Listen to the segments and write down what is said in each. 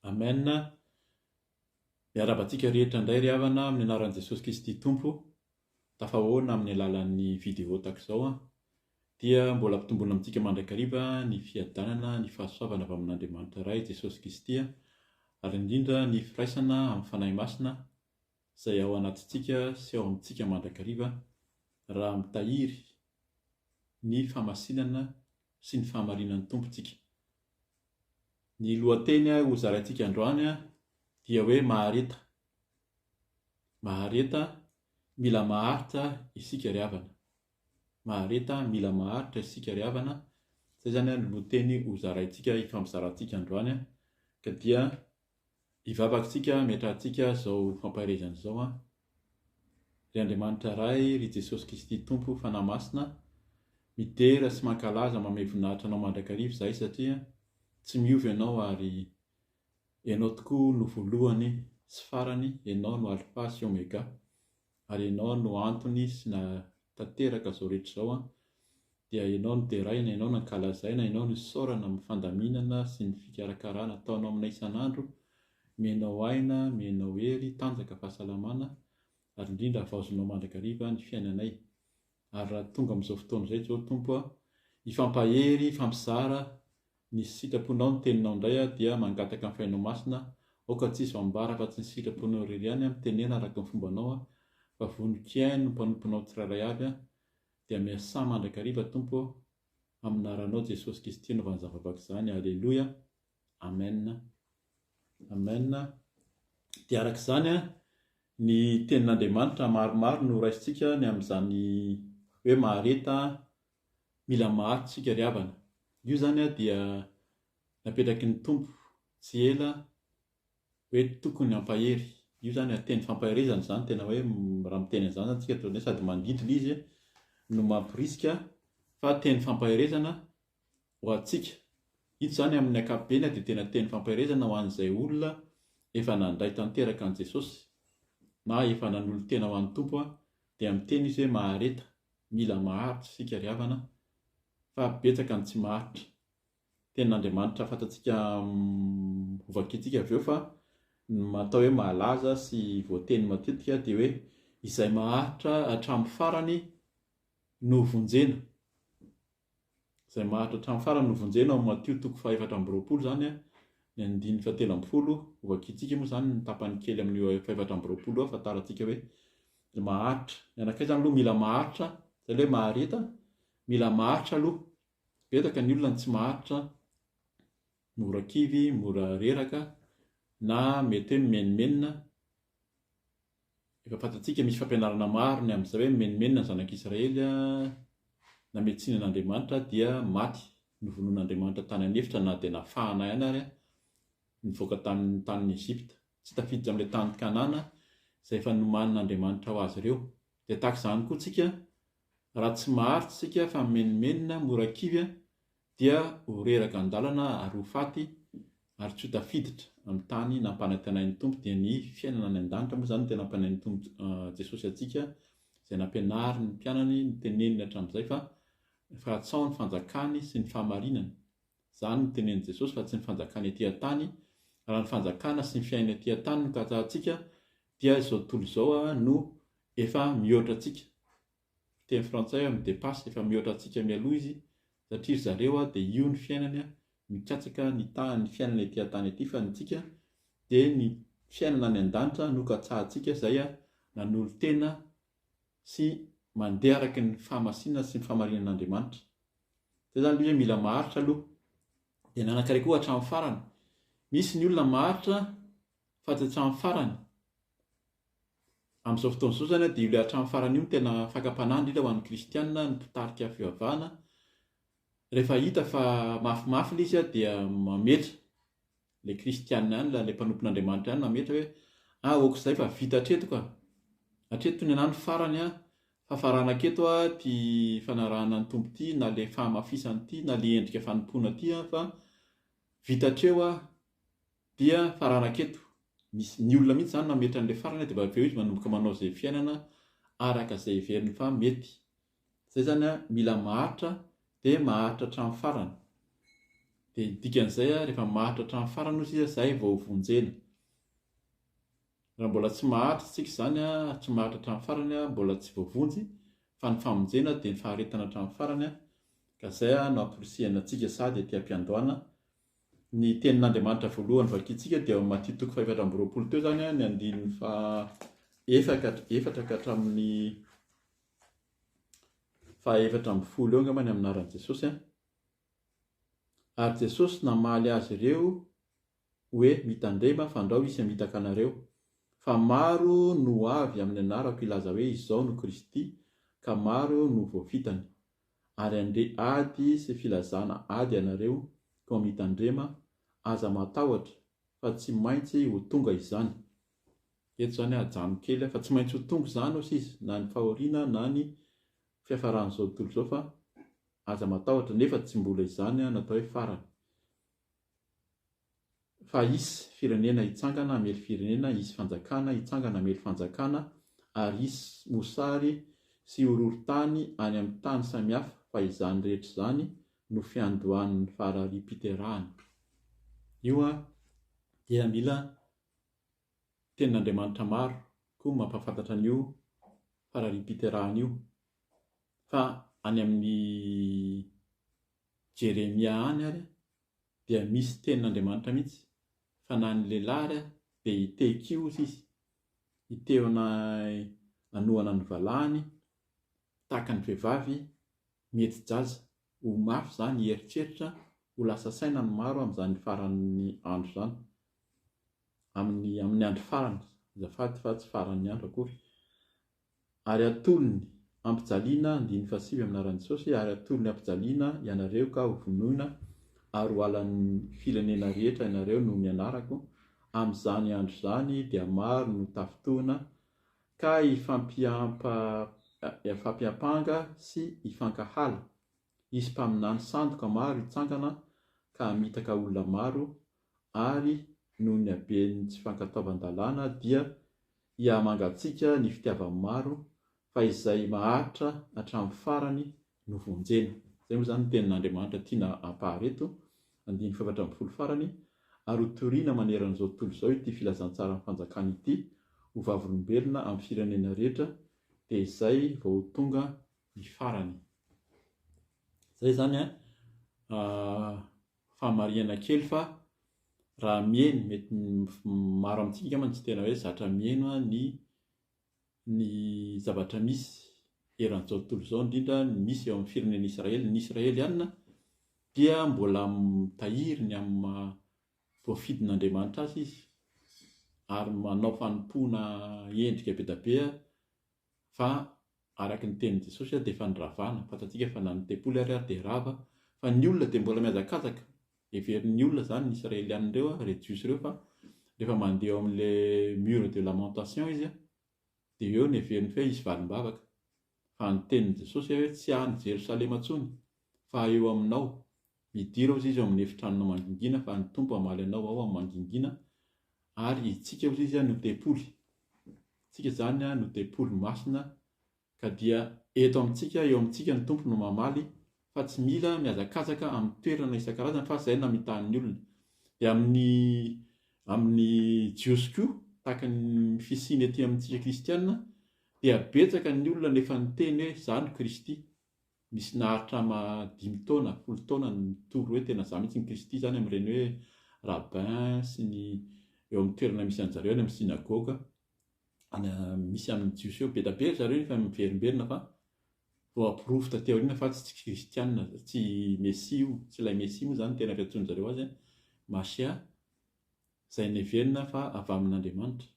Amen. Miarahaba antsika rehetra indray ry havana amin'ny anaran'i Jesosy Kristy Tompo. Tafahoana amin'ny alalan'ny vidéo tahaka izao an. Dia mbola ampitomboina amintsika mandrakariva ny fiadanana, ny fahasoavana avy amin'Andriamanitra Ray, Jesosy Kristy, ary indrindra ny firaisana amin'ny Fanahy Masina izay ao anatintsika sy ao amintsika mandrakariva raha mitahiry ny fahamasinana sy ny fahamarinan'ny Tompo tsika. Ny lohateny ho zaraintsika androany dia hoe mahareta. Mahareta, mila maharitra isika ry havana. Mahareta, mila maharitra isika ry havana. Izay izany ny lohateny ho zaraintsika, hifampizarantsika androany. Ka dia hivavaka isika, hametrahantsika izao fampaherezana izao. Ry Andriamanitra Ray, ry Jesosy Kristy Tompo, Fanahy Masina, midera sy mankalaza manome voninahitra Anao mandrakariva izahay satria tsy miova Ianao ary Ianao tokoa no voalohany sy farany, Ianao no Alfa sy Omega ary Ianao no antony sy nahatanteraka izao rehetra izao dia Ianao no deraina, Ianao no ankalazaina, Ianao no isaorana amin'ny fandaminana sy ny fikarakarana ataonao aminay isan'andro, omenao aina, omenao hery, tanjaka, fahasalamana ary indrindra havaozinao mandrakariva ny fiainanay. Ary raha tonga amin'izao fotoana izay izao Tompo a, hifampahery, hifampizara ny sitraponao, ny teninao indray aho dia mangataka ny Fahinao Masina, aoka tsy hisy ho ambara afa-tsy ny sitraponao irery ihany aho, mitenena araka ny fombanao aho, fa vonon-kihaino ny mpanomponao tsirairay avy aho, dia miasà mandrakariva Tompo ô, amin'ny anaranao Jesosy Kristy anaovana zava-baka izany, Aleloia, Amen, Amen, dia araka izany ny tenin'Andriamanitra maromaro no raisintsika ny amin'izany hoe mahareta, mila maharitra isika ry havana, io izany dia napetraky ny Tompo tsy ela hoe tokony hampahery. Io zany teny fampaherezana izany, tena hoe raha miteny an'izany zany tsika toa ny hoe sady mandidy ilay izy no mamporisika fa teny fampaherezana ho antsika. Ito izany amin'ny ankapobeny dia tena teny fampaherezana ho an'izay olona efa nandray tanteraka an'i Jesosy na efa nanolo-tena ho an'ny Tompo dia miteny izy hoe mahareta, mila maharitra isika ry havana fa betsaka ny tsy maharitra. Tenin'Andriamanitra fantatsika hovakintsika avy eo fa ny atao hoe mahalaza sy voateny matetika dia hoe izay maharitra hatramin'ny farany no vonjena. Izay maharitra hatramin'ny farany no vonjena ao Matio toko fahefatra amby roapolo izany ny andininy fahatelo ambin'ny folo. Hovakintsika moa izany ny tapany kely amin'io fahefatra amby roapolo io ahafantarantsika hoe maharitra. Ny anankiray izany aloha mila maharitra, izay ilay hoe mahareta, mila maharitra aloha. Betsaka ny olona no tsy maharitra, mora kivy, mora reraka na mety hoe mimenomenona. Efa fantatsika misy fampianarana maro ny amin'izay hoe mimenomenona ny zanak'Israely namehy tsiny an'Andriamanitra dia maty, novonoin'Andriamanitra tany an'efitra na dia nafahana ihany ary nivoaka tamin'ny tanin'i Egypta. Tsy tafiditra amin'ilay tany Kanana izay efa nomanin'Andriamanitra ho azy ireo. Dia tahaka izany koa tsika Raha tsy maharitra isika fa mimenomenona, mora kivy dia ho reraka an-dalana ary ho faty ary tsy ho tafiditra amin'ny tany nampanantenain'ny Tompo dia ny fiainana any an-danitra moa izany no tena nampianain'ny Tompo Jesosy antsika izay nampianariny ny mpianany noteneniny hatramin'izay fa fa ny fanjakany sy ny fahamarinany izany no tenenin'i Jesosy fa tsy ny fanjakany ety an-tany raha ny fanjakana sy ny fiainana ety an-tany no katsahantsika dia izao tontolo izao no efa mihoatra antsika Fiteny frantsay hoe mi-depasse, efa mihoatra antsika mialoha izy satria ry zareo dia io ny fiainany, mikatsaka ny tahan'ny fiainana ety an-tany ety fa ny antsika dia ny fiainana any an-danitra no katsahantsika izay nanolo-tena sy mandeha araka ny fahamasinana sy ny fahamarinan'Andriamanitra. Izay izany aloha hoe mila maharitra aloha. Dia ny anankiray koa hatramin'ny farany. Misy ny olona maharitra fa tsy hatramin'ny farany. Amin'izao fotoana izao izany dia io ilay hatramin'ny farany io no tena fakam-panahy indrindra ho an'ny kristiana, ny mpitarika fivavahana. Rehefa hita fa mafimafy ilay izy dia mametra ilay kristiana ihany, ilay mpanompon'Andriamanitra ihany mametra hoe ah ok izay fa vita hatreto ka. Hatreto ny anah ny farany an, fa faranako eto ity fanarahana ny Tompo ity na ilay fahamafisana ity na ilay endrika fanompoana ity an fa vita hatreo aho dia faranako eto. Misy, ny olona mihitsy izany mametra an'ilay farany dia avy eo izy manomboka manao izay fiainana araka izay heveriny fa mety. Izay izany an, mila maharitra dia maharitra hatramin'ny farany. Dia ny dikan'izay rehefa maharitra hatramin'ny farany hozy izy izay vao ho vonjena. Raha mbola tsy maharitra isika izany, tsy maharitra hatramin'ny farany, mbola tsy voavonjy, fa ny famonjena dia ny faharetana hatramin'ny farany, ka izay no amporisihana antsika sady aty am-piandohana. Ny tenin'Andriamanitra voalohany vakintsika dia ao amin'ny Matio toko fahefatra amby 20 teo izany, ny andininy faha-efatra ka hatramin'ny faha-14 eo angamba ny amin'ny anaran'i Jesosy. Ary Jesosy namaly azy ireo hoe, Mitandrema, fandrao hisy hamitaka anareo. Fa maro no ho avy amin'ny anarako hilaza hoe, Izao no Kristy, ka maro no ho voafitany. Ary handre ady sy filazana ady ianareo, koa mitandrema, aza matahotra, fa tsy maintsy ho tonga izany. Eto izany ajanoko kely fa tsy maintsy ho tonga izany hoy izy, na ny fahoriana na ny fiafaran'izao tontolo izao fa Aza matahotra nefa tsy mbola izany no atao hoe farany. Fa hisy firenena hitsangana hamely firenena, hisy fanjakana hitsangana hamely fanjakana, ary hisy mosary sy horohorontany any amin'ny tany samihafa, fa izany rehetra izany no fiandohan'ny farariam-piterahana. Io dia mila tenin'Andriamanitra maro koa mampahafantatra an'io farariam-piterahana io. Fa any amin'ny Jeremia any ary dia misy tenin'Andriamanitra mihitsy fa na ny lehilahy ary dia hitehin-kiho hozy izy, hitehona hanohana ny valahany tahaka ny vehivavy mihetsi-jaza, ho mafy izany hieritreritra, ho lasa saina ny maro amin'izany faran'ny andro izany, amin'ny amin'ny andro farany, azafady fa tsy faran'ny andro akory. Ary atolony hampijaliana, andininy fahasivy amin'ny anaran'i Jesosy, ary atolony hampijaliana ianareo ka ho vonoina ary ho halan'ny firenena rehetra ianareo noho ny anarako, amin'izany andro izany dia maro no tafintohina ka hifampiampanga sy hifankahala, hisy mpaminany sandoka maro hitsangana ka hamitaka olona maro, ary noho ny haben'ny tsy fankatoavan-dalàna dia hihamangatsiaka ny fitiavan'ny maro, fa izay maharitra hatramin'ny farany no vonjena. Izay moa izany ny tenin'Andriamanitra tiana hampahareto, andininy fahefatra ambin'ny folo farany, ary ho torina manerana izao tontolo izao ity filazantsaran'ny fanjakana ity ho vavolombelona amin'ny firenena rehetra, dia izay vao ho tonga ny farany. Izay izany an, fahamarihana kely fa raha miheno, mety maro amintsika angamba tsy tena hoe zatra miheno ny ny zavatra misy eran'izao tontolo izao, indrindra ny misy eo amin'ny firenena Israely. Ny Israeliana dia mbola mitahiry ny amin'ny maha voafidin'Andriamanitra azy izy ary manao fanompoana endrika be dia be Fa araka ny tenin'i Jesosy dia efa noravana, fantatsika fa na ny tempoly ary dia rava, fa ny olona dia mbola mihazakazaka, heverin'ny olona izany ny Israeliana ireo, ireo Jiosy ireo fa rehefa mandeha eo amin'ilay mur de lamentation izy dia eo no heveriny fa hoe hisy valim-bavaka, fa ny tenin'i Jesosy hoe tsy any Jerosalema intsony fa eo aminao, Midira hozy izy ao amin'ny efitranonao mangingina fa ny Tompo hamaly anao ao amin'ny mangingina ary itsika hozy izy no tempoly. Tsika izany no tempoly masina ka dia eto amintsika, eo amintsika ny Tompo no mamaly fa tsy mila mihazakazaka amin'ny toerana isan-karazany fa izay namitahan'ny olona. Dia amin'ny amin'ny Jiosy koa tahaka ny fisiany aty amintsika kristiana dia betsaka ny olona no efa niteny hoe izaho no Kristy. Misy naharitra ama dimy taona, 10 taona nitory hoe tena za mihitsy ny Kristy zany amin'ireny hoe rabbin sy ny eo amin'ny toerana misy an-jareo any amin'ny synagoga any misy amin'ny Jiosy eo. Be da be ry zareo nefa miverimberina fa voaporofo taty aoriana fa tsy kristiana, tsy Mesia io, tsy ilay Mesia moa zany tena fiantsoan-jareo azy, Mashiah. izay neverina fa avy amin'Andriamanitra.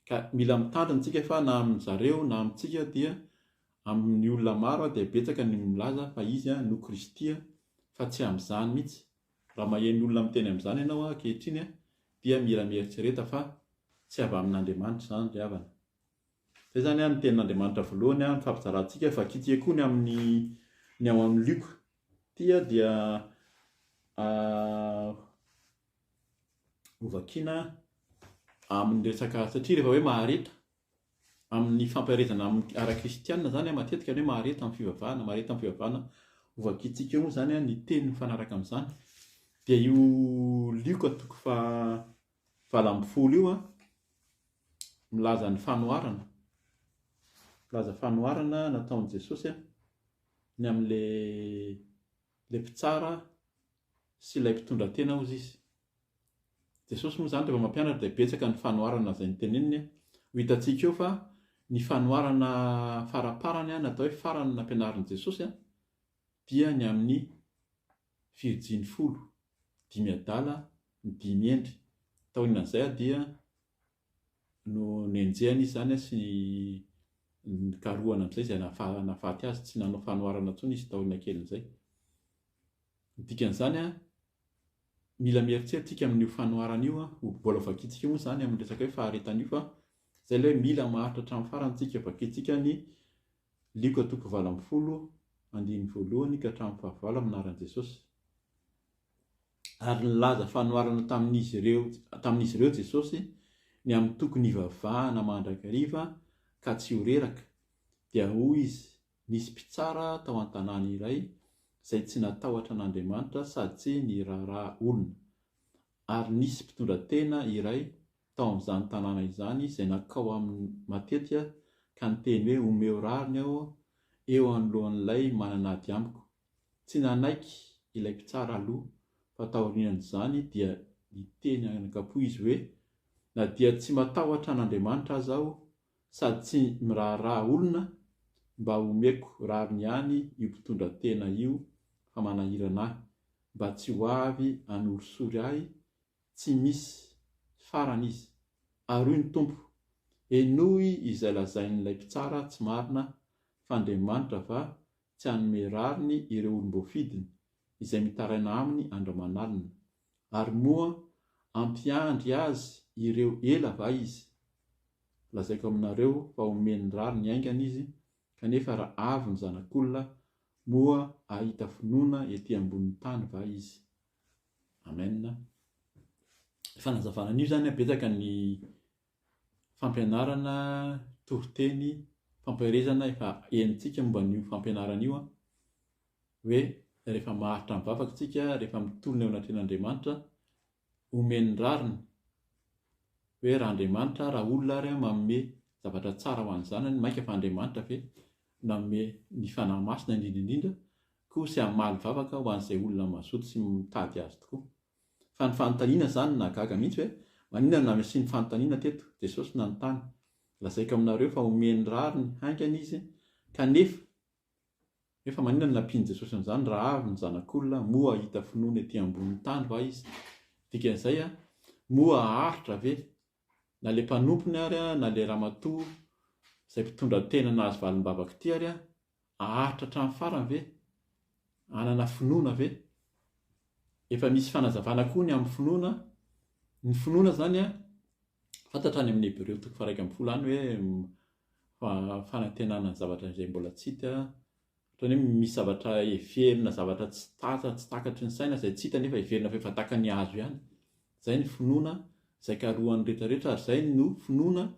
Ka mila mitandrina tsika fa na amin zareo na amintsika dia amin'ny olona maro dia betsaka ny milaza fa izy no Kristy fa tsy amin'izany mihitsy. Raha maheno olona miteny amin'izany ianao ankehitriny dia mila mieritrereta fa tsy avy amin'Andriamanitra izany ry havana. Izay izany ny tenin'Andriamanitra voalohany nifampizarantsika fa kitihiko koa ny amin'ny ny ao amin'ny Lioka. Ity dia Hovakiana amin'ny resaka, satria rehefa hoe mahareta amin'ny fampiharezana amin'ny ara-kristianina izany matetika ny hoe mahareta amin'ny fivavahana, mahareta amin'ny fivavahana, hovakiantsika eo moa izany ny teny mifanaraka amin'izany. Dia io Lioka toko faha 18 io an, milaza ny fanoharana, milaza fanoharana nataon'i Jesosy an, ny amin'ilay ilay mpitsara sy ilay mpitondra tena hozy izy. Jesosy moa izany rehefa mampianatra dia betsaka ny fanoharana izay noteneniny. Ho hitantsika eo fa ny fanoharana faraparany natao hoe farany nampianarin'i Jesosy dia ny amin'ny virjiny folo, dimy adala, ny dimy hendry. Taorian'izay dia no nenjehana izy izany sy nikarohana amin'izay izay nahafaty azy, tsy nanao fanoharana intsony izy taoriana kelin'izay. Ny dikan'izany, mila mieritreritra isika amin'io fanoharana io, mbola ho vakintsika moa izany amin'ny resaka hoe faharetana io fa izay ilay hoe mila maharitra hatramin'ny farany isika, vakintsika ny Lioka toko 18 andininy voalohany ka hatramin'ny fahavalo amin'ny anaran'i Jesosy. Ary nilaza fanoharana tamin'izy ireo tamin'izy ireo Jesosy ny amin'ny tokony hivavahana mandrakariva ka tsy ho reraka, dia hoy Izy, Nisy mpitsara tao an-tanàna iray izay tsy natahotra an'Andriamanitra sady tsy niraharaha olona. Ary nisy mpitondra tena iray tao amin'izany tanàna izany izay nankao aminy matetika ka niteny hoe, Omeo rariny aho eo anoloan'ilay manana ady amiko. Tsy nanaiky ilay mpitsara aloha, fa taorian'izany dia niteny anakam-po izy hoe, Na dia tsy matahotra an'Andriamanitra aza aho, sady tsy miraharaha olona, mba omeko rariny ihany io mpitondra tena io fa manahirana ahy, mba tsy ho avy hanorisory ahy tsy misy farany izy. Ary hoy ny Tompo, Henoy izay lazain'ilay mpitsara tsy marina fa Andriamanitra va tsy hanome rariny ireo olom-boafidiny izay mitaraina aminy andro aman'alina? Ary moa hampiandry azy ireo ela va izy? Lazaiko aminareo fa homeny rariny haingana izy, kanefa raha avy ny Zanak'olona, moa hahita finoana ety ambonin'ny tany va izy? Amen. Fanazavana an'io izany, betsaka ny fampianarana, toriteny, fampaherezana efa henontsika momba an'io fampianarana io an, hoe rehefa maharitra mivavaka isika, rehefa mitolona eo anatrehan'Andriamanitra, omeny rariny, hoe raha Andriamanitra, raha olona ary manome zavatra tsara ho an'ny zanany, mainka fa Andriamanitra ve nanome ny Fanahy Masina indrindra indrindra koa sy hamaly vavaka ho an'izay olona mazoto sy mitady azy tokoa. Fa ny fanontaniana izany no nahagaga mihitsy hoe maninona no nasiany fanontaniana teto? Jesosy nanontany, Lazaiko aminareo fa omeny rariny haingana izy kanefa nefa maninona no nampian'i Jesosy an'izany raha avy ny zanak'olona moa hahita finoana ety ambonin'ny tany va izy? Dikan'izay moa haharitra ve na le mpanompony ary na le ramatoa izay mpitondra tena nahazo valim-bavaka ity ary haharitra hatramin'ny farany ve? Hanana finoana ve? Efa misy fanazavana koa ny amin'ny finoana. Ny finoana izany an, fantatra any amin'ny Hebreo toko faha-11 any hoe fanantenana ny zavatra izay mbola tsy hita. Ohatran'ny hoe misy zavatra heverina, zavatra tsy tatra, tsy takatry ny saina izay tsy hita nefa heverina fa efa takany azo ihany. Izay ny finoana izay karohan'ny rehetra rehetra ary izay no finoana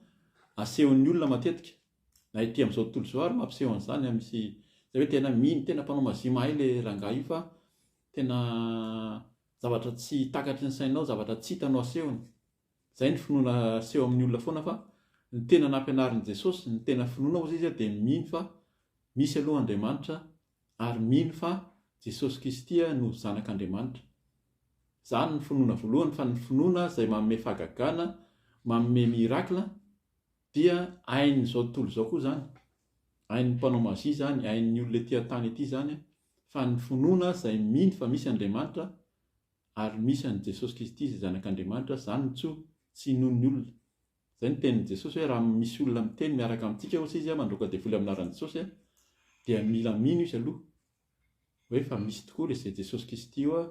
asehon'ny olona matetika. Na ety amin'izao tontolo izao ary mampiseho an'izany, misy izay hoe tena mino, tena mpanao mazia mahay ilay rangahy io fa tena zavatra tsy takatry ny sainao, zavatra tsy hita no asehony. Izay ny finoana aseho amin'ny olona foana fa ny tena nampianarin'i Jesosy, ny tena finoana hozy izy dia mino fa misy aloha Andriamanitra ary mino fa Jesosy Kristy no Zanak'Andriamanitra. Izany ny finoana voalohany fa ny finoana izay manome fahagagana, manome miracle dia hain'izao tontolo izao koa izany, hain'ny mpanao magie izany, hain'ny olona ety an-tany ety izany fa ny finoana izay mino fa misy Andriamanitra ary misy an'i Jesosy Kristy izay Zanak'Andriamanitra, izany no tso tsy inoan'ny olona. Izay no tenin'i Jesosy hoe raha misy olona miteny miaraka amintsika hozy izy mandroaka devoly amin'ny anaran'i Jesosy dia mila mino izy aloha hoe fa misy tokoa ilay izay Jesosy Kristy io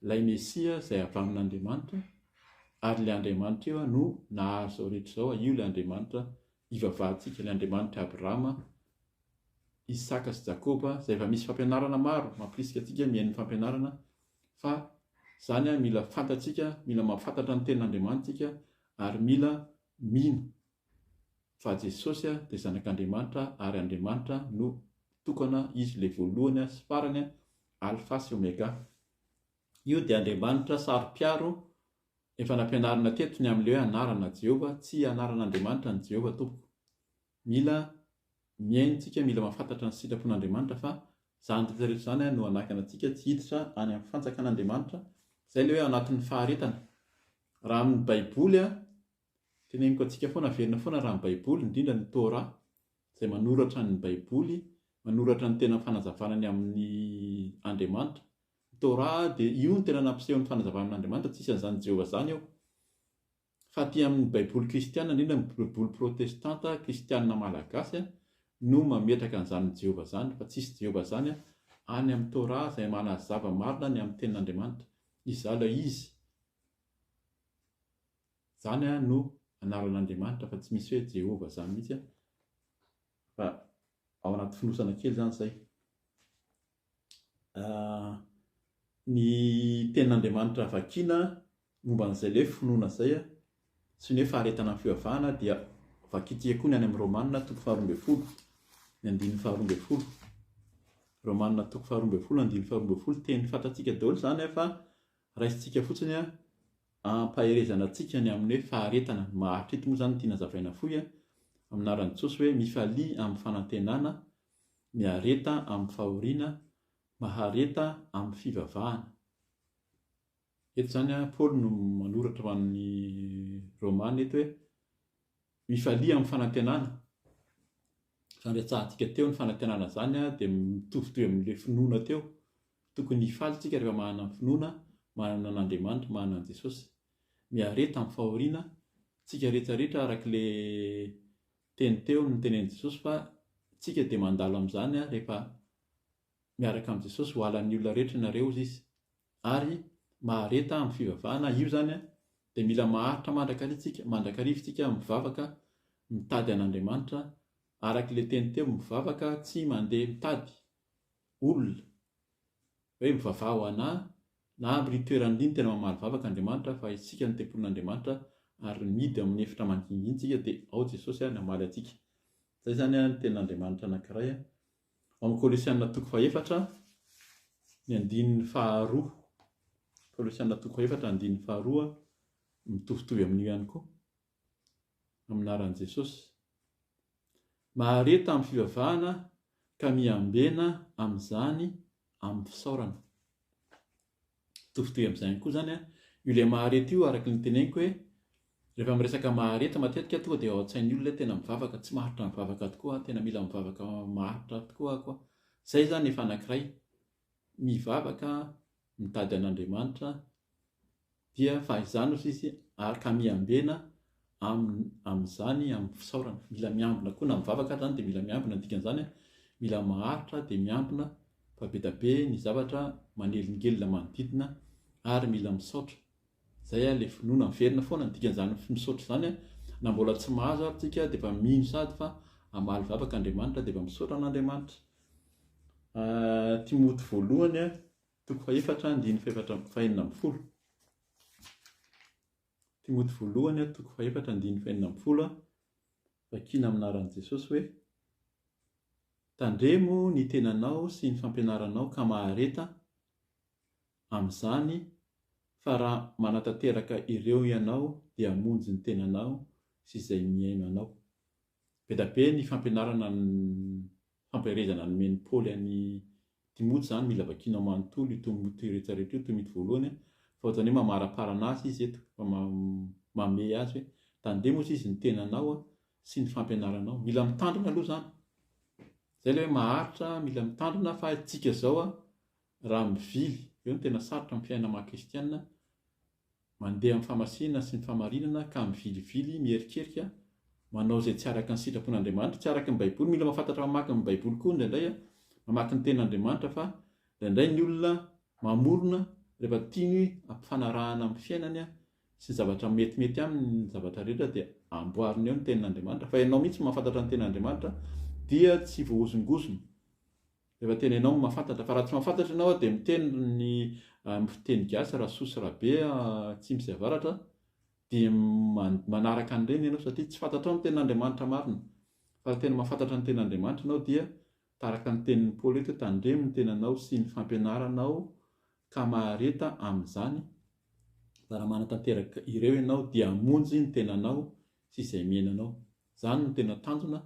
ilay Mesia izay avy amin'Andriamanitra ary ilay Andriamanitra io no nahary izao rehetra izao, io ilay Andriamanitra ivavahantsika, ilay Andriamanitr'i Abrahama, Isaka sy Jakoba, izay efa misy fampianarana maro mampirisika antsika mihaino ny fampianarana fa izany mila fantatsika, mila mahafantatra ny tenin'Andriamanitra isika ary mila mino fa Jesosy dia zanak'Andriamanitra ary Andriamanitra no tokana, Izy ilay voalohany sy farany, Alpha sy Omega. Io dia Andriamanitra saro-piaro efa nampianarina teto ny amin'ilay hoe anarana Jehovah, tsy anaran'Andriamanitra ny Jehovah tompoko. Mila mihaino tsika, mila mahafantatra ny sitrapon'Andriamanitra fa izany rehetra rehetra izany no hanakana antsika tsy hiditra any amin'ny fanjakan'Andriamanitra. Izay ilay hoe ao anatin'ny faharetana. Raha amin'ny Baiboly, teneniko antsika foana, averina foana raha ny Baiboly, indrindra ny Torah, izay manoratra ny Baiboly, manoratra ny tena fanazavana ny amin'ny Andriamanitra. Ny Torah dia io no tena nampiseho ny fanazavana amin'Andriamanitra, tsisy an'izany Jehovah izany eo. Fa aty amin'ny Baiboly kristiana, indrindra ny Baiboly protestanta kristiana malagasy no mametraka an'izany Jehovah izany, fa tsisy Jehovah izany any amin'ny Torah izay manazava marina ny amin'ny tenin'Andriamanitra. Iza ilay Izy? Izany no anaran'Andriamanitra fa tsy misy hoe Jehovah izany mihitsy fa ao anaty fonosana kely izany izay. Ny tenin'Andriamanitra vakiana momba an'izay ilay hoe finoana izay sy ny hoe faharetana amin'ny fivavahana dia vakintsika koa ny any amin'ny Romana toko faharoa ambin'ny folo, ny andininy faharoa ambin'ny folo. Romana toko faharoa ambin'ny folo, andininy faharoa ambin'ny folo, teny fantatsika daholo izany fa raisintsika fotsiny Ampaherezana antsika ny amin'ny hoe faharetana, ny maharitra eto moa izany no tiana hazavaina fohy a, amin'ny anaran'i Jesosy hoe mifalia amin'ny fanantenana, miareta amin'ny fahoriana, mahareta amin'ny fivavahana. Eto izany a, Paoly no manoratra ho an'ny Romana eto hoe mifalia amin'ny fanantenana. Fa niretsahantsika teo ny fanantenana izany dia mitovitovy amin'ilay finoana teo. Tokony hifaly tsika rehefa manana ny finoana, manana an'Andriamanitra, manana an'i Jesosy. Miareta amin'ny fahoriana, tsika rehetra rehetra araka ilay teny teo notenenin'i Jesosy fa tsika dia mandalo amin'izany rehefa miaraka amin'i Jesosy ho halan'ny olona rehetra ianareo hozy izy. Ary mahareta amin'ny fivavahana, io izany dia mila maharitra mandrakariva tsika, mandrakariva tsika mivavaka mitady an'Andriamanitra, araka ilay teny teo mivavaka tsy mandeha mitady olona hoe mivavaha ho anà na amin'ry toerana ry no tena mamaly vavaka Andriamanitra fa isika no tempolin'Andriamanitra ary mihidy ao amin'ny efitra mangingina tsika dia ao Jesosy namaly antsika. Izay izany ny tenin'Andriamanitra anankiray. Ao amin'ny Kolosiana toko fahefatra ny andininy faharoa. Kolosiana toko fahefatra andininy faharoa mitovitovy amin'io ihany koa. Amin'ny anaran'i Jesosy. Mahareta amin'ny fivavahana ka miambena amin'izany amin'ny fisaorana. Mitovitovy amin'izay ihany koa izany an, io ilay mahareta io araka ny noteneniko hoe rehefa miresaka mahareta matetika tonga dia ao an-tsain'ny olona hoe tena mivavaka, tsy maharitra mivavaka tokoa aho, tena mila mivavaka maharitra tokoa aho koa. Izay izany efa anankiray, mivavaka, mitady an'Andriamanitra, dia fa izany hozy izy ary ka miambena amin amin'izany amin'ny fisaorana. Mila miambina koa na mivavaka ary izany dia mila miambina ny dikan'izany an, mila maharitra dia miambina fa be da be ny zavatra manelingelina manodidina ary mila misaotra. Izay an ilay finoana miverina foana ny dikan'izany misaotra izany an, na mbola tsy mahazo ary tsika dia efa mino sady fa hamaly vavaka Andriamanitra dia efa misaotra an'Andriamanitra. Timoty voalohany an. Toko fahefatra, andininy fahefatra fahenina ambin'ny folo. Timoty voalohany, toko fahefatra, andininy fahenina ambin'ny folo, Vakina amin'ny anaran'i Jesosy hoe, Tandremo ny tenanao sy ny fampianaranao ka mahareta amin'izany fa raha manatanteraka ireo ianao dia hamonjy ny tenanao sy izay mihaino anao. Be dia be ny fampianarana fampiherezana nomen'i Paoly an'i Timoty izany, mila vakianao manontolo io Timoty rehetra rehetra io, Timoty voalohany an, fa ohatran'ny hoe mamaraparana azy izy eto, fa mamehy azy hoe tandremo hozy izy ny tenanao an, sy ny fampianaranao. Mila mitandrina aloha izany. Izay ilay hoe maharitra, mila mitandrina fa isika izao an, raha mivily, eo no tena sarotra amin'ny fiainana maha kristiana, Mandeha amin'ny fahamasinana sy ny fahamarinana ka mivilivily, mierikerika, manao izay tsy araka ny sitrapon'Andriamanitra, tsy araka ny Baiboly. Mila mahafantatra mamaky ny Baiboly koa indraindray, mamaky ny Tenin'Andriamanitra fa indraindray ny olona mamorona rehefa tiany hampifanarahana amin'ny fiainany sy ny zavatra metimety aminy ny zavatra rehetra dia amboariny eo ny Tenin'Andriamanitra. Fa ianao mihitsy mahafantatra ny Tenin'Andriamanitra dia tsy voahozongozona. Rehefa tena ianao no mahafantatra, fa raha tsy mahafantatra ianao dia miteny ny amin'ny fiteny gasy Rasoa sy Rabe atsimo sy avaratra dia manaraka an'ireny ianao satria tsy fantatrao ny tenin'Andriamanitra marina. Fa raha tena mahafantatra ny tenin'Andriamanitra ianao dia taraka ny tenin'i Paoly eto hoe tandremo ny tenanao sy ny fampianaranao. Ka mahareta amin'izany, fa raha manatanteraka ireo ianao dia hamonjy ny tenanao sy izay miaina anao. Izany no tena tanjona,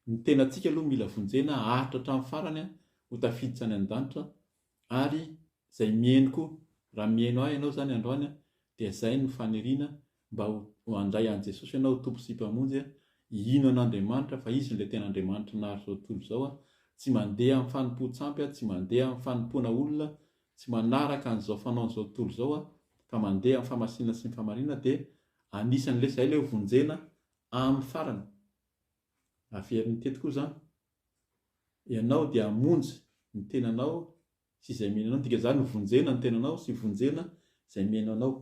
ny tenantsika aloha mila vonjena haharitra hatramin'ny farany ho tafiditra any an-danitra ary izay mihaino koa, raha mihaino ahy ianao izany androany dia izay no faniriana mba ho handray an'i Jesosy ianao ho Tompo sy Mpamonjy, hino an'Andriamanitra fa Izy no ilay tena Andriamanitra nahary izao tontolo izao, tsy mandeha amin'ny fanompoan-tsampy, tsy mandeha amin'ny fanompoana olona, tsy manaraka an'izao fanaon'izao tontolo izao fa mandeha amin'ny fahamasinana sy ny fahamarinana dia anisan'ilay izay ilay ho vonjena amin'ny farany. Averiny teto koa izany, ianao dia hamonjy ny tenanao sy izay mino anao, dikan'izany ho vonjena ny tenanao sy vonjena izay mino anao.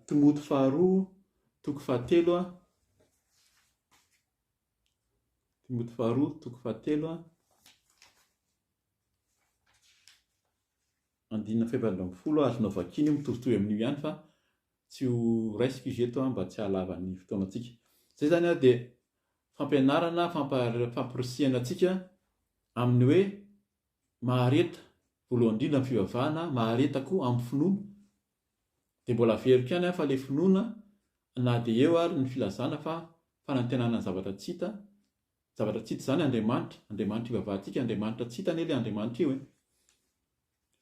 Timoty faharoa toko fahatelo a, Timoty faharoa toko fahatelo a, andininy faha-14, azonao vakiana io mitovitovy amin'io ihany fa tsy ho raisiko izy eto mba tsy hahalava ny fotoanantsika. Izay izany dia fampianarana, fampirisihana antsika amin'ny hoe mahareta, voalohany indrindra amin'ny fivavahana, mahareta koa amin'ny finoana. Dia mbola averiko ihany fa ilay finoana na dia eo ary ny filazana fa fanantenana ny zavatra tsy hita, zavatra tsy hita izany Andriamanitra, Andriamanitra ivavahantsika, Andriamanitra tsy hita anie ilay Andriamanitra io e.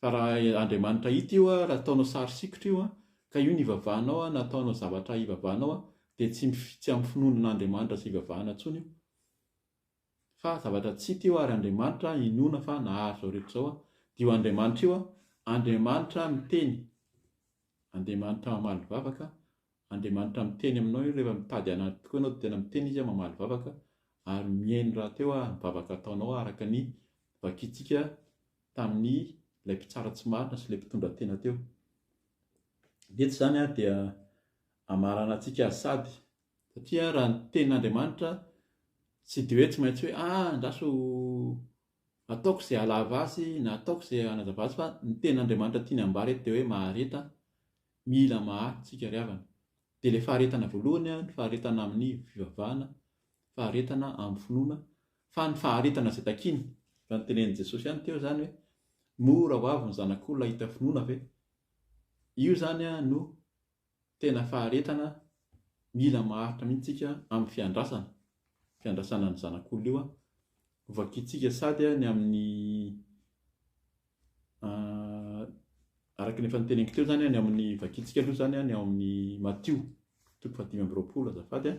Fa raha Andriamanitra hita io raha ataonao sary sikotra io ka io no ivavahanao na ataonao zavatra ivavahanao dia tsy tsy amin'ny finoana an'Andriamanitra izay ivavahana intsony io. Fa zavatra tsy hita io ary Andriamanitra inoana fa nahary izao rehetra izao dia io Andriamanitra io Andriamanitra miteny, Andriamanitra mamaly vavaka, Andriamanitra miteny aminao io rehefa mitady an'Atra tokoa ianao dia tena miteny Izy mamaly vavaka ary mihaino rahateo ny vavaka ataonao araka ny vakintsika tamin'ny ilay mpitsara tsy marina sy ilay mpitondra tena teo. Eto izany dia amaranantsika azy sady satria raha ny tenin'Andriamanitra tsy dia hoe tsy maintsy hoe ah andraso ataoko izay hahalava azy na ataoko izay hanazava azy fa ny tenin'Andriamanitra tiany ambara eto dia hoe mahareta Mila maharitra isika ry havana. Dia ilay faharetana voalohany ny faharetana amin'ny fivavahana, faharetana amin'ny finoana, fa ny faharetana izay takiana. Efa notenenin'i Jesosy ihany teo izany hoe mora ho avy ny zanak'olona hahita finoana ve? Io izany no tena faharetana mila maharitra mihitsy isika amin'ny fiandrasana, fiandrasana ny zanak'olona io. Hovakintsika sady ny amin'ny Araka ny efa noteneniko teo izany, ny amin'ny vakintsika aloha izany, ny ao amin'ny Matio toko fahadimy amby roapolo azafady a.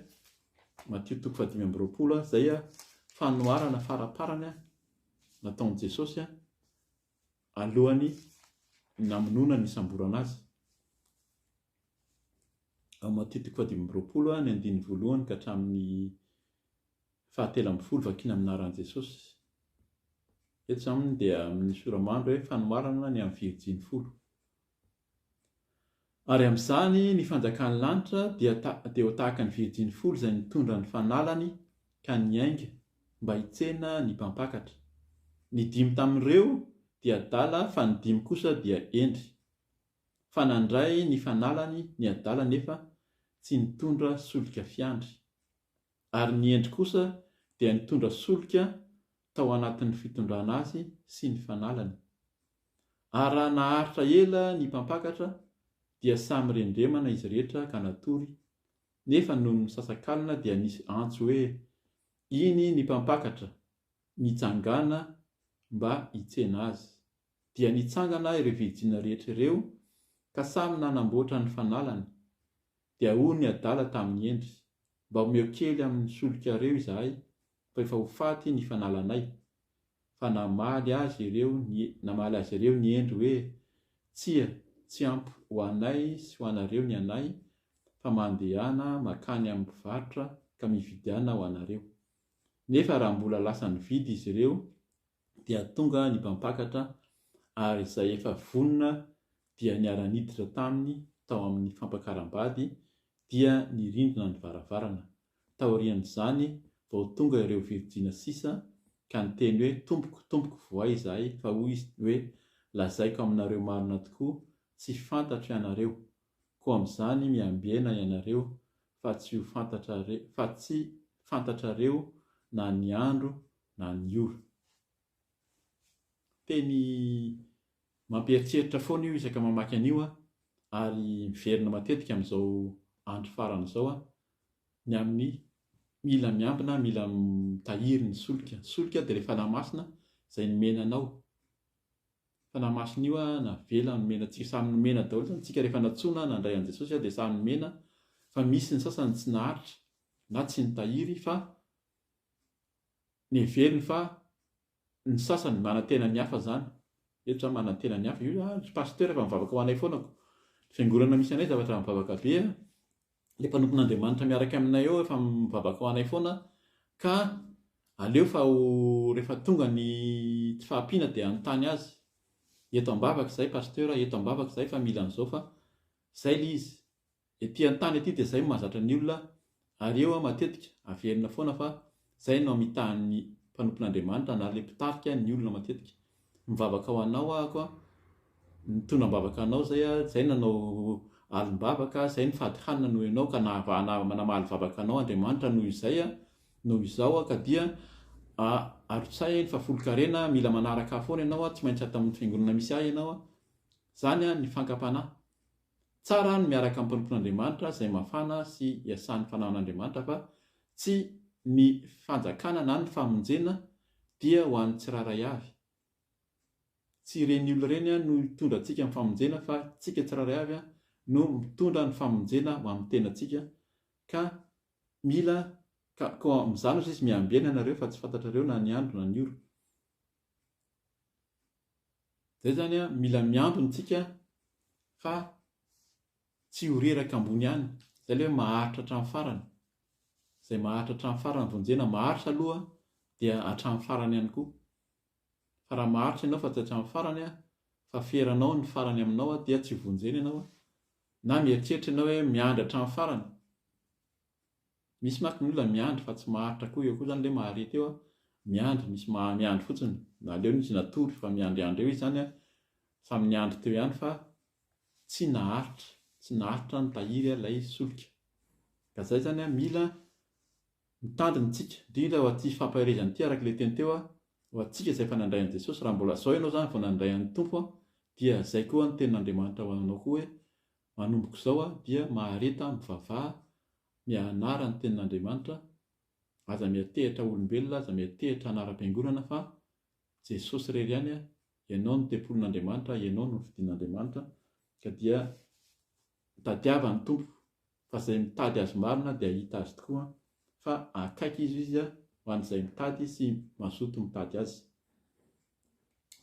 Matio toko fahadimy amby roapolo izay fanoharana faraparany nataon'i Jesosy alohan'ny namonoana ny nisamborana azy. Ao Matio toko fahadimy amby roapolo ny andininy voalohany ka hatramin'ny fahatelo ambin'ny folo vakina amin'ny anaran'i Jesosy. Eto izany dia amin'ny sora-mandry hoe fanoharana ny amin'ny virijiny folo. Ary amin'izany ny fanjakan'ny lanitra dia dia ho tahaka ny virijiny folo izay nitondra ny fanalany ka niainga mba hitsena ny mpampakatra. Ny dimy tamin'ireo dia adala fa ny dimy kosa dia hendry. Fa nandray ny fanalany ny adala nefa tsy nitondra solika fiandry. Ary ny hendry kosa dia nitondra solika tao anatin'ny fitondrana azy sy ny fanalany. Ary raha naharitra ela ny mpampakatra dia samy rendremana izy rehetra ka natory, nefa nony misasakalina dia nisy antso hoe, Iny ny mpampakatra, mitsangàna mba hitsena azy. Dia nitsangana ireo virjina rehetra ireo ka samy nanamboatra ny fanalany, Dia hoy ny adala tamin'ny hendry, Mba omeo kely amin'ny solikareo izahay, fa efa ho faty ny fanalanay. Fa namaly azy ireo ny namaly azy ireo ny hendry hoe, Tsia, tsy ampy ho anay sy ho anareo ny anay, fa mandehana mankany amin'ny mpivarotra ka mividiana ho anareo. Nefa raha mbola lasa nividy izy ireo, dia tonga ny mpampakatra ary izay efa vonona dia niara-niditra taminy tao amin'ny fampakaram-bady dia nirindrina ny varavarana. Taorian'izany vao tonga ireo virijina sisa ka niteny hoe, Tompoko, tompoko, vohay izahay, fa hoy izy hoe, Lazaiko aminareo marina tokoa, tsy fantatro ianareo. Koa amin'izany miambena ianareo fa tsy ho fantatrare, fa tsy fantatrareo na ny andro na ny ora. Teny. Mampieritreritra foana io isaka mamaky an'io ary miverina matetika amin'izao andro farany izao ny amin'ny mila miambina, mila mitahiry ny solika. Ny solika dia ilay Fanahy Masina izay nomena anao. Fanahy Masina io navela nomena antsika, samy nomena daholo izany tsika rehefa nantsoina nandray an'i Jesosy dia samy nomena fa misy ny sasany tsy naharitra na tsy nitahiry fa neveriny fa ny sasany manantena ny hafa zany, eto zany manantena ny hafa, io ah ry pasteur efa mivavaka ho anay foana ko, ny fiangonana misy anay zavatra mivavaka be a, le mpanompon'Andriamanitra miaraka aminay eo efa mivavaka ho anay foana ka aleo fa ho rehefa tonga ny tsy fahampiana dia hanontany azy, eto am-bavaka izay pasteur, eto am-bavaka izay fa mila an'izao fa zay le izy. Ety an-tany ety dia zay no mahazatra ny olona ary eo matetika averina foana fa zay no amitahan'ny mpanompon'Andriamanitra na le mpitarika ny olona matetika. Mivavaka ho anao ahako a, nitondra am-bavaka anao zay a, zay nanao alim-bavaka, zay nifady hanina noho ianao ka namaly vavaka anao Andriamanitra noho izay a, noho izao a, ka dia arotsay ny fahafolon-karena, mila manaraka ahy foana ianao a, tsy maintsy ato amin'ny fiangonana misy ahy ianao a. Zany a ny fankam-panahy. Tsara ny miaraka amin'ny mpanompon'Andriamanitra izay mafana sy iasan'ny fanahin'Andriamanitra fa tsy ny fanjakana na ny famonjena dia ho an'ny tsirairay avy. Tsy ireny olona ireny no hitondra antsika amin'ny famonjena fa tsika tsirairay avy no mitondra ny famonjena ho amin'ny tenantsika ka mila ka koa amin'izany hozy izy miambena ianareo fa tsy fantatrareo na ny andro na ny ora. Zay zany an, mila miambina tsika fa tsy ho reraka ambony ihany, zay le hoe maharitra hatramin'ny farany, zay maharitra hatramin'ny farany vonjena, maharitra aloha dia hatramin'ny farany ihany koa, fa raha maharitra ianao fa tsy hatramin'ny farany an, fa feranao ny farany aminao an dia tsy ho vonjena ianao an, na mieritreritra ianao hoe miandry hatramin'ny farany, Misy manko ny olona miandry fa tsy maharitra koa, eo koa zany le maharety eo a, miandry, misy maha miandry fotsiny, naleony izy natory fa miandriandry eo izy zany a, samy niandry teo ihany fa tsy naharitra, tsy naharitra nitahiry ilay solika. Ka zay zany a, mila mitandrina tsika, indrindra ho aty fampaherezana ity araka ilay teny teo a, ho antsika izay efa nandray an'i Jesosy, raha mbola zao ianao zany vao nandray an'ny Tompo a, dia zay koa ny tenin'Andriamanitra ho anao koa hoe manomboka izao dia mahareta, mivavaha, mianara ny tenin'Andriamanitra, aza miatehitra olombelona, aza miatehitra anaram-piangonana fa Jesosy irery ihany, ianao no tempolin'Andriamanitra, ianao no nofidin'Andriamanitra, ka dia mitadiava ny Tompo fa izay mitady Azy marina dia hahita Azy tokoa fa akaiky Izy Izy ho an'izay mitady sy mazoto mitady Azy.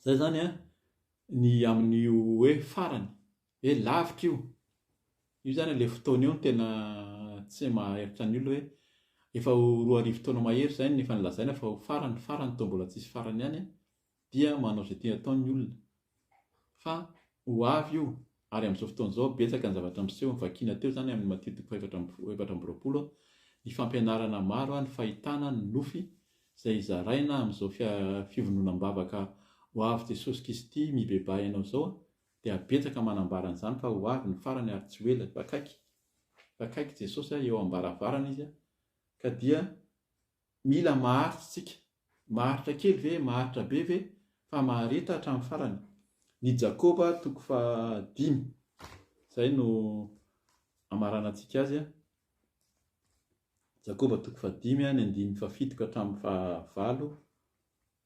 Izay izany ny amin'io hoe farany. Hoe lavitra io. Io izany ilay fotoana io no tena tsy mahaeritra ny olona hoe efa ho 2000 taona mahery izay no efa nolazaina fa ho farany, farany toa mbola tsisy farany ihany dia manao izay tiany atao ny olona. Fa ho avy io ary amin'izao fotoana izao betsaka ny zavatra miseho, vakiana teo izany amin'ny Matio toko fahefatra 24 ny fampianarana maro, ny fahitana, ny nofy izay zaraina amin'izao fivondronam-bavaka ho avy Jesosy Kisty mibebaha ianao izao dia betsaka manambara an'izany fa ho avy ny farany ary tsy ho ela, efa akaiky, efa akaiky Jesosy eo am-baravarana Izy ka dia mila maharitra isika, maharitra kely ve, maharitra be ve, fa mahareta hatramin'ny farany. Ny Jakoba toko fahadimy, izay no amaranantsika azy, Jakoba toko fahadimy, ny andininy fahafito ka hatramin'ny fahavalo,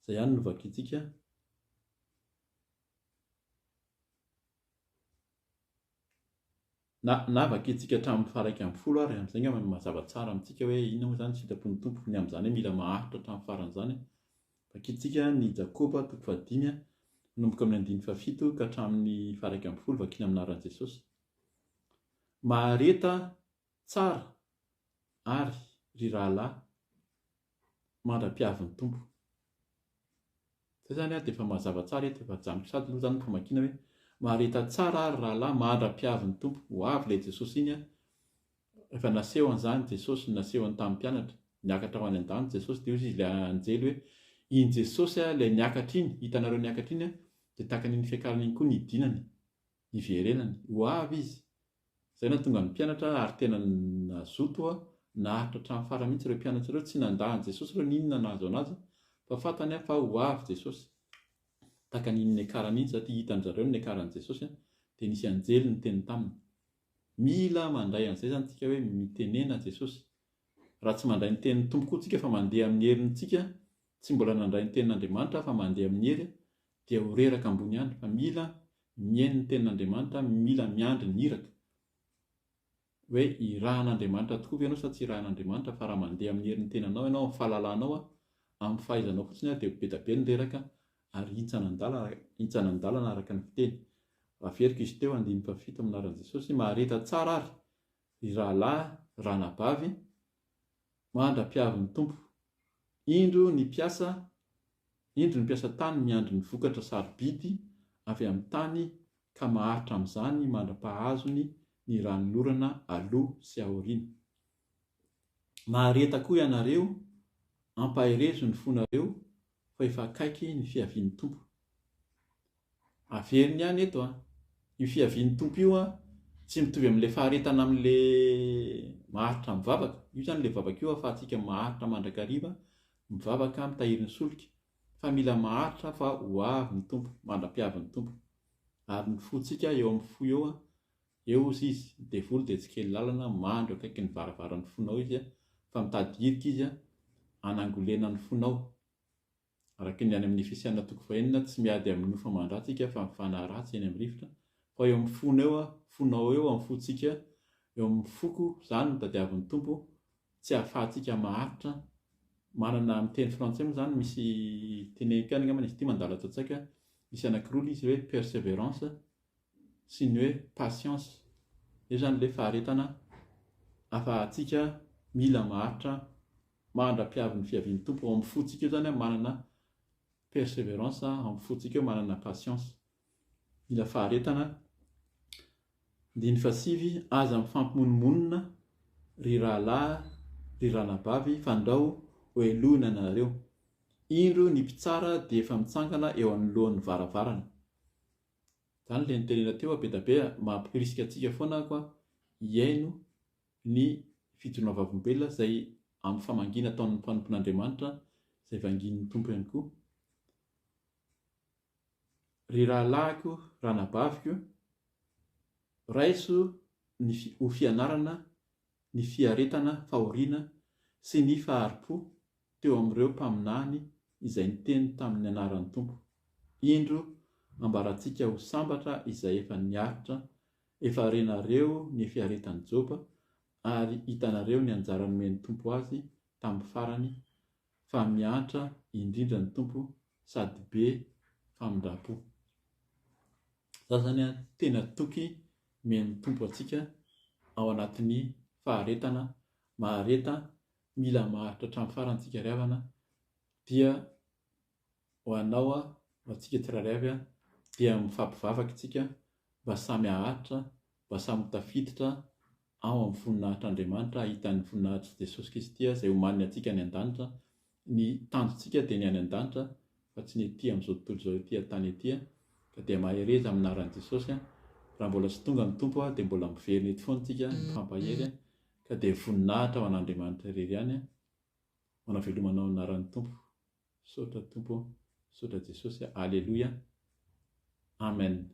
izay ihany no vakintsika. Na, na vakintsika hatramin'ny faha-11 ary, amin'izay angamba no mazava tsara amintsika hoe inona moa izany ny sitrapon'ny Tompo ny amin'izany hoe mila maharitra hatramin'ny farany izany. Vakintsika ny Jakoba toko fahadimy, manomboka amin'ny andininy fahafito ka hatramin'ny faha-11, vakiana amin'ny anaran'i Jesosy. Mahareta tsara àry, ry rahalahy, mandra-piavin'ny Tompo. Zay zany dia efa mazava tsara eto, efa ajanoko sady aloha zany ny famakiana hoe mahareta tsara ary rahalahy mandra-piavin'ny Tompo. Ho avy ilay Jesosy iny an, efa nasehony izany Jesosy, nasehony tamin'ny mpianatra, niakatra ho any an-danitra Jesosy dia hoy izy ilay anjely hoe iny Jesosy ilay niakatra iny, hitanareo niakatra iny an, dia tahaka an'iny fiakarana iny koa ny hidinany, hiverenany, ho avy izy. Izay nahatonga ny mpianatra ary tena nazoto naharitra hatramin'ny farany mihitsy ireo mpianatra ireo, tsy nandà an'i Jesosy ireo n'inona nahazo an'azy fa fantany fa ho avy Jesosy. Tahaka an'iny niakarany iny satria hitan-dry zareo ny niakaran'i Jesosy dia nisy anjely niteny taminy. Mila mandray an'izay izany tsika hoe mitenena Jesosy. Raha tsy mandray ny tenin'ny Tompo koa tsika fa mandeha amin'ny herintsika, tsy mbola nandray ny tenin'Andriamanitra fa mandeha amin'ny hery dia ho reraka ambony ihany fa mila mihaino ny tenin'Andriamanitra, mila miandry ny iraka. Hoe irahan'Andriamanitra tokoa ve ianao sa tsy irahan'Andriamanitra fa raha mandeha amin'ny herin'ny tenanao ianao, amin'ny fahalalanao, amin'ny fahaizanao fotsiny dia ho be dia be ny reraka ary hintsanan-dalana hintsanan-dalana araka ny fiteny. Averiko izy teo, andininy fahafito amin'ny anaran'i Jesosy, mahareta tsara ary ry rahalahy, ranabavy, mandra-piavin'ny Tompo. Indro ny mpiasa, indro ny mpiasa tany miandry ny vokatra sarobidy avy amin'ny tany ka maharitra amin'izany mandra-pahazony ny ranonorana aloha sy aoriana. Mahareta koa ianareo, ampaherezo ny fonareo fa efa akaiky ny fiavian'ny Tompo. Averiny ihany eto an! Io fiavian'ny Tompo io an, tsy mitovy amin'ilay faharetana amin'ilay maharitra mivavaka. Io izany ilay vavaka io ahafahantsika maharitra mandrakariva mivavaka mitahiry ny solika. Fa mila maharitra fa ho avy ny Tompo, mandra-piavin'ny Tompo. Ary ny fontsika eo amin'ny fo eo an, eo ozy izy, ny devoly dia tsy kely lalana, mandry eo akaikin'ny varavaran'ny fonao izy an, fa mitady hirika izy an, hanangolena ny fonao. Araka ny any amin'ny Efesiana toko fahenina, tsy miady amin'ny nofo aman-dratsy isika fa amin'ny fanahy ratsy eny amin'ny rivotra, fa eo amin'ny fonao eo, fonao eo, amin'ny fontsika, eo amin'ny foko, izany no tadiavin'ny Tompo, tsy ahafahantsika maharitra, manana, amin'ny teny frantsay moa izany misy teneniko ihany angambany izy ity mandalo ato an-tsaiko, misy anankiroa ilay izy hoe perseverance sy ny hoe patience, eo izany ilay faharetana ahafahantsika mila maharitra mandra-piavin'ny fiavian'ny Tompo ao amin'ny fontsika eo izany manana perseverance ao amin'ny fontsika eo manana patience mila faharetana andininy fahasivy aza mifampimonomonona ry rahalahy ry ranabavy fandrao hohelohina nareo indro ny mpitsara dia efa mitsangana eo anoloan'ny varavarana izany le nitenena teo be da be mampirisika antsika foana ako hihaino ny fijoroana vavolombelona izay amin'ny famangiana ataon'ny mpanompon'Andriamanitra izay vangian'ny Tompo ihany koa. Ry rahalahiko, ranabaviko, raiso ny ho fianarana ny fiaretana fahoriana sy ny fahari-po teo amin'ireo mpaminany izay niteny tamin'ny anaran'ny Tompo. Indro ambarantsika ho sambatra izay efa niaritra Efa renareo ny fiaretan'i Joba, ary hitanareo ny anjara nomen'ny Tompo azy tamin'ny farany, fa miantra indrindra ny Tompo sady be famindram-po. Za zany an, tena toky men'ny Tompo antsika ao anatin'ny faharetana, mahareta, mila maharitra hatramin'ny farany tsika ry havana, dia ho anao, ho antsika tsirairay avy dia mifampivavaka isika mba samy haharitra, mba samy ho tafiditra ao amin'ny voninahitr'Andriamanitra, hahita ny voninahitr'i Jesosy Kristy izay omaniny antsika any an-danitra. Ny tanjontsika dia ny any an-danitra fa tsy ny ety amin'izao tontolo izao ety an-tany ety. Ka dia mahereza amin'ny anaran'i Jesosy. Raha mbola tsy tonga ny Tompo dia mbola miverina eto foana isika mifampahery. Ka dia voninahitra ho an'Andriamanitra irery ihany. Manao veloma anao amin'ny anaran'ny Tompo. Misaotra Tompo ô, misaotra Jesosy a, Aleloia, Amen.